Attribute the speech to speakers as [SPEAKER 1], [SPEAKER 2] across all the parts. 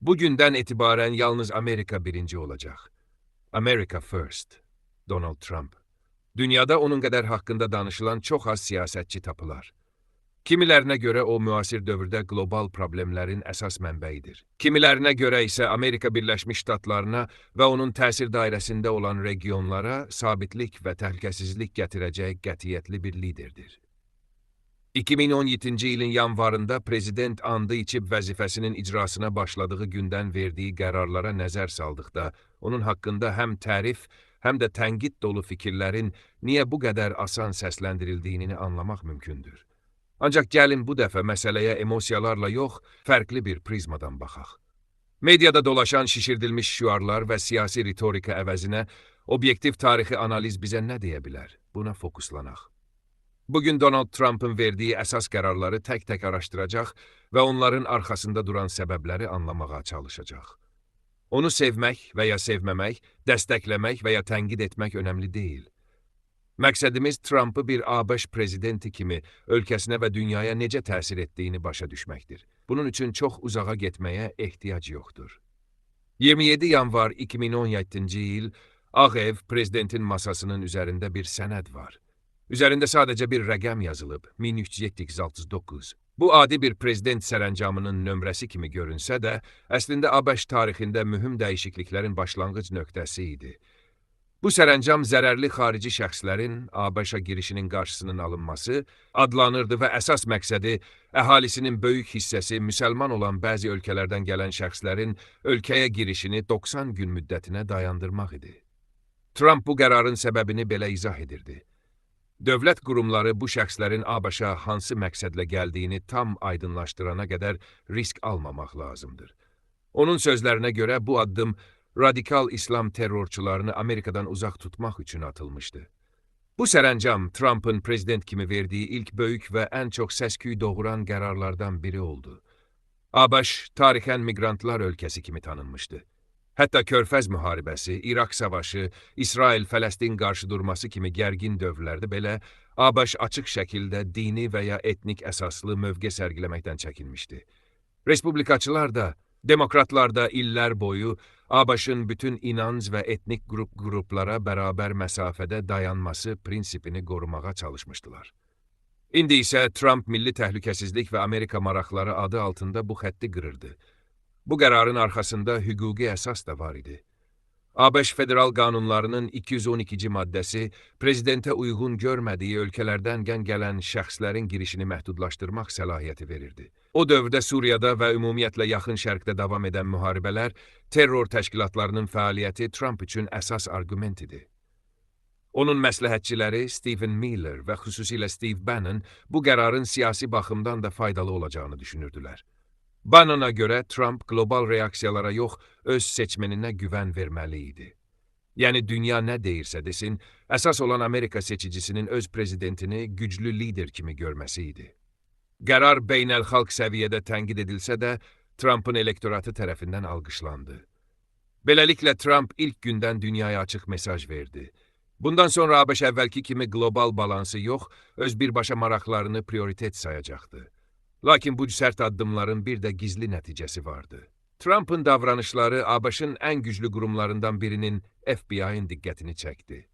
[SPEAKER 1] Bugündən etibarən yalnız Amerika birinci olacaq. America First. Donald Trump. Dünyada onun qədər haqqında danışılan çox az siyasətçi tapılar. Kimilərinə görə o müasir dövrdə qlobal problemlərin əsas mənbəyidir. Kimilərinə görə isə Amerika Birləşmiş Ştatlarına və onun təsir dairəsində olan regionlara sabitlik və təhlükəsizlik gətirəcək qətiyyətli bir liderdir. 2017-ci ilin yanvarında prezident andı içib vəzifəsinin icrasına başladığı gündən verdiyi qərarlara nəzər saldıqda, onun haqqında həm tərif, həm də tənqid dolu fikirlərin niyə bu qədər asan səsləndirildiyini anlamaq mümkündür. Ancaq gəlin bu dəfə məsələyə emosiyalarla yox, fərqli bir prizmadan baxaq. Mediada dolaşan şişirdilmiş şüarlar və siyasi ritorika əvəzinə obyektiv tarixi analiz bizə nə deyə bilər? Buna fokuslanaq. Bugün Donald Trumpın verdiyi əsas qərarları tək-tək araşdıracaq və onların arxasında duran səbəbləri anlamağa çalışacaq. Onu sevmək və ya sevməmək, dəstəkləmək və ya tənqid etmək önəmli deyil. Məqsədimiz Trumpı bir ABŞ prezidenti kimi ölkəsinə və dünyaya necə təsir etdiyini başa düşməkdir. Bunun üçün çox uzağa getməyə ehtiyac yoxdur. 27 yanvar 2017-ci il Ağ Ev prezidentin masasının üzərində bir sənəd var. Üzərində sadəcə bir rəqəm yazılıb, 1369. Bu adi bir prezident sərəncamının nömrəsi kimi görünsə də, əslində ABŞ tarixində mühüm dəyişikliklərin başlanğıc nöqtəsi idi. Bu sərəncam zərərli xarici şəxslərin ABŞ-a girişinin qarşısının alınması adlanırdı və əsas məqsədi əhalisinin böyük hissəsi müsəlman olan bəzi ölkələrdən gələn şəxslərin ölkəyə girişini 90 gün müddətinə dayandırmaq idi. Trump bu qərarın səbəbini belə izah edirdi. Dövlət qurumları bu şəxslərin ABŞ-a hansı məqsədlə gəldiyini tam aydınlaşdırana qədər risk almamaq lazımdır. Onun sözlərinə görə bu addım radikal İslam terrorçularını Amerikadan uzaq tutmaq üçün atılmışdı. Bu sərəncam Trumpın prezident kimi verdiyi ilk böyük və ən çox səs-küy doğuran qərarlardan biri oldu. ABŞ tarixən miqrantlar ölkəsi kimi tanınmışdı. Hətta Körfəz müharibəsi, İraq savaşı, İsrail-Fələstin qarşıdurması kimi gərgin dövrlərdə belə ABŞ açıq şəkildə dini və ya etnik əsaslı mövqe sərgiləməkdən çəkinmişdi. Respublikaçılar da, demokratlar da illər boyu ABŞ-ın bütün inanc və etnik qruplara bərabər məsafədə dayanması prinsipini qorumağa çalışmışdılar. İndi isə Trump milli təhlükəsizlik və Amerika maraqları adı altında bu xətti qırırdı. Bu qərarın arxasında hüquqi əsas da var idi. ABŞ federal qanunlarının 212-ci maddəsi prezidentə uyğun görmədiyi ölkələrdən gələn şəxslərin girişini məhdudlaşdırmaq səlahiyyəti verirdi. O dövrdə Suriyada və ümumiyyətlə Yaxın Şərqdə davam edən müharibələr, terror təşkilatlarının fəaliyyəti Trump üçün əsas arqument idi. Onun məsləhətçiləri Stephen Miller və xüsusilə Steve Bannon bu qərarın siyasi baxımdan da faydalı olacağını düşünürdülər. Bannona görə Trump qlobal reaksiyalara yox, öz seçmeninə güvən verməli idi. Yəni dünya nə deyirsə desin, əsas olan Amerika seçicisinin öz prezidentini güclü lider kimi görməsi idi. Qərar beynəlxalq səviyyədə tənqid edilsə də, Trumpın elektoratı tərəfindən alqışlandı. Beləliklə Trump ilk gündən dünyaya açıq mesaj verdi. Bundan sonra ABŞ əvvəlki kimi qlobal balansı yox, öz birbaşa maraqlarını prioritet sayacaqdı. Lakin bu sərt addımların bir də gizli nəticəsi vardı. Trumpın davranışları ABŞ-ın ən güclü qurumlarından birinin FBI-in diqqətini çəkdi.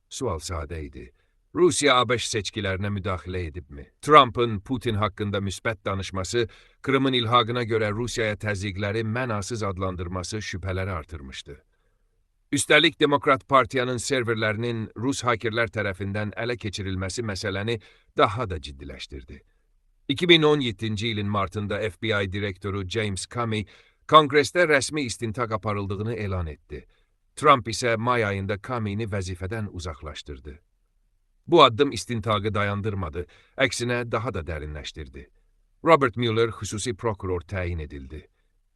[SPEAKER 1] Sual sadə idi. Rusiya ABŞ seçkilərinə müdaxilə edibmi? Trumpın Putin haqqında müsbət danışması, Krımın ilhaqına görə Rusiyaya təzyiqləri mənasız adlandırması şübhələri artırmışdı. Üstəlik, Demokrat Partiyanın serverlərinin Rus hakerlər tərəfindən ələ keçirilməsi məsələni daha da ciddiləşdirdi. 2017-ci ilin martında FBI direktoru James Comey Konqresdə rəsmi istintaq aparıldığını elan etdi. Trump isə may ayında Comey'ni vəzifədən uzaqlaşdırdı. Bu addım istintaqı dayandırmadı, əksinə daha da dərinləşdirdi. Robert Mueller xüsusi prokuror təyin edildi.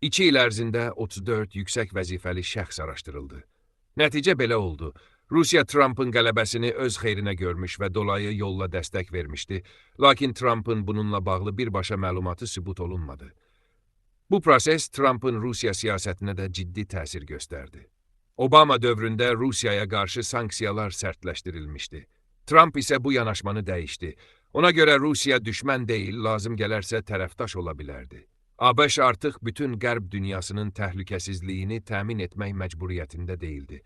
[SPEAKER 1] 2 il ərzində 34 yüksək vəzifəli şəxs araşdırıldı. Nəticə belə oldu. Rusiya Trumpın qələbəsini öz xeyrinə görmüş və dolayı yolla dəstək vermişdi. Lakin Trumpın bununla bağlı birbaşa məlumatı sübut olunmadı. Bu proses Trumpın Rusiya siyasətinə də ciddi təsir göstərdi. Obama dövründə Rusiyaya qarşı sanksiyalar sərtləşdirilmişdi. Trump isə bu yanaşmanı dəyişdi. Ona görə Rusiya düşmən deyil, lazım gələrsə tərəfdaş ola bilərdi. ABŞ artıq bütün Qərb dünyasının təhlükəsizliyini təmin etmək məcburiyyətində deyildi.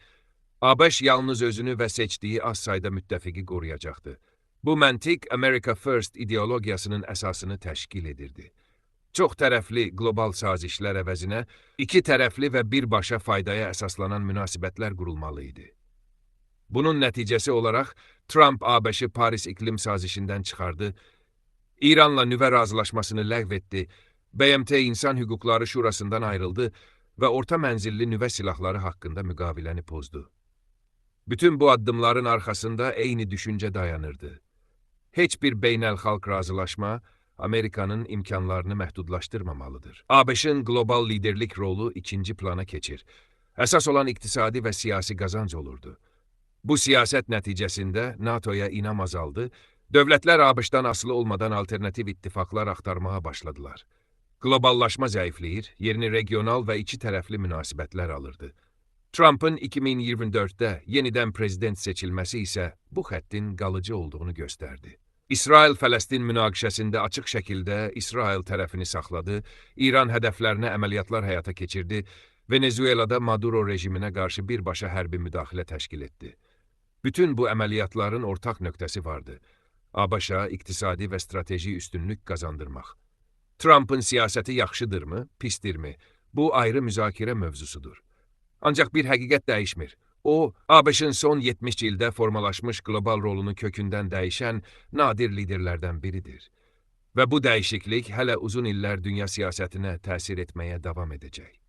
[SPEAKER 1] ABŞ yalnız özünü və seçdiyi az sayda müttəfiqi qoruyacaqdı. Bu məntiq America First ideologiyasının əsasını təşkil edirdi. Çox tərəfli qlobal sazişlər əvəzinə iki tərəfli və birbaşa faydaya əsaslanan münasibətlər qurulmalı idi. Bunun nəticəsi olaraq Trump ABŞ-ı Paris İklim Sazişindən çıxardı, İranla nüvə razılaşmasını ləğv etdi, BMT İnsan Hüquqları Şurasından ayrıldı və orta mənzilli nüvə silahları haqqında müqaviləni pozdu. Bütün bu addımların arxasında eyni düşüncə dayanırdı. Heç bir beynəlxalq razılaşma Amerikanın imkanlarını məhdudlaşdırmamalıdır. ABŞ-ın qlobal liderlik rolu ikinci plana keçir. Əsas olan iqtisadi və siyasi qazanc olurdu. Bu siyasət nəticəsində NATO-ya inam azaldı, dövlətlər ABŞ-dan asılı olmadan alternativ ittifaqlar axtarmağa başladılar. Qloballaşma zəifləyir, yerini regional və iki tərəfli münasibətlər alırdı. Trump'ın 2024-də yenidən prezident seçilməsi isə bu xəttin qalıcı olduğunu göstərdi. İsrail-Fələstin münaqişəsində açıq şəkildə İsrail tərəfini saxladı, İran hədəflərinə əməliyyatlar həyata keçirdi, Venezuelada Maduro rejiminə qarşı birbaşa hərbi müdaxilə təşkil etdi. Bütün bu əməliyyatların ortaq nöqtəsi vardı. ABŞ-a iqtisadi və strateji üstünlük qazandırmaq. Trump'ın siyasəti yaxşıdırmı, pisdirmi? Bu ayrı müzakirə mövzusudur. Ancaq bir həqiqət dəyişmir. O, ABŞ-ın son 70 ildə formalaşmış qlobal rolunu kökündən dəyişən nadir liderlərdən biridir. Və bu dəyişiklik hələ uzun illər dünya siyasətinə təsir etməyə davam edəcək.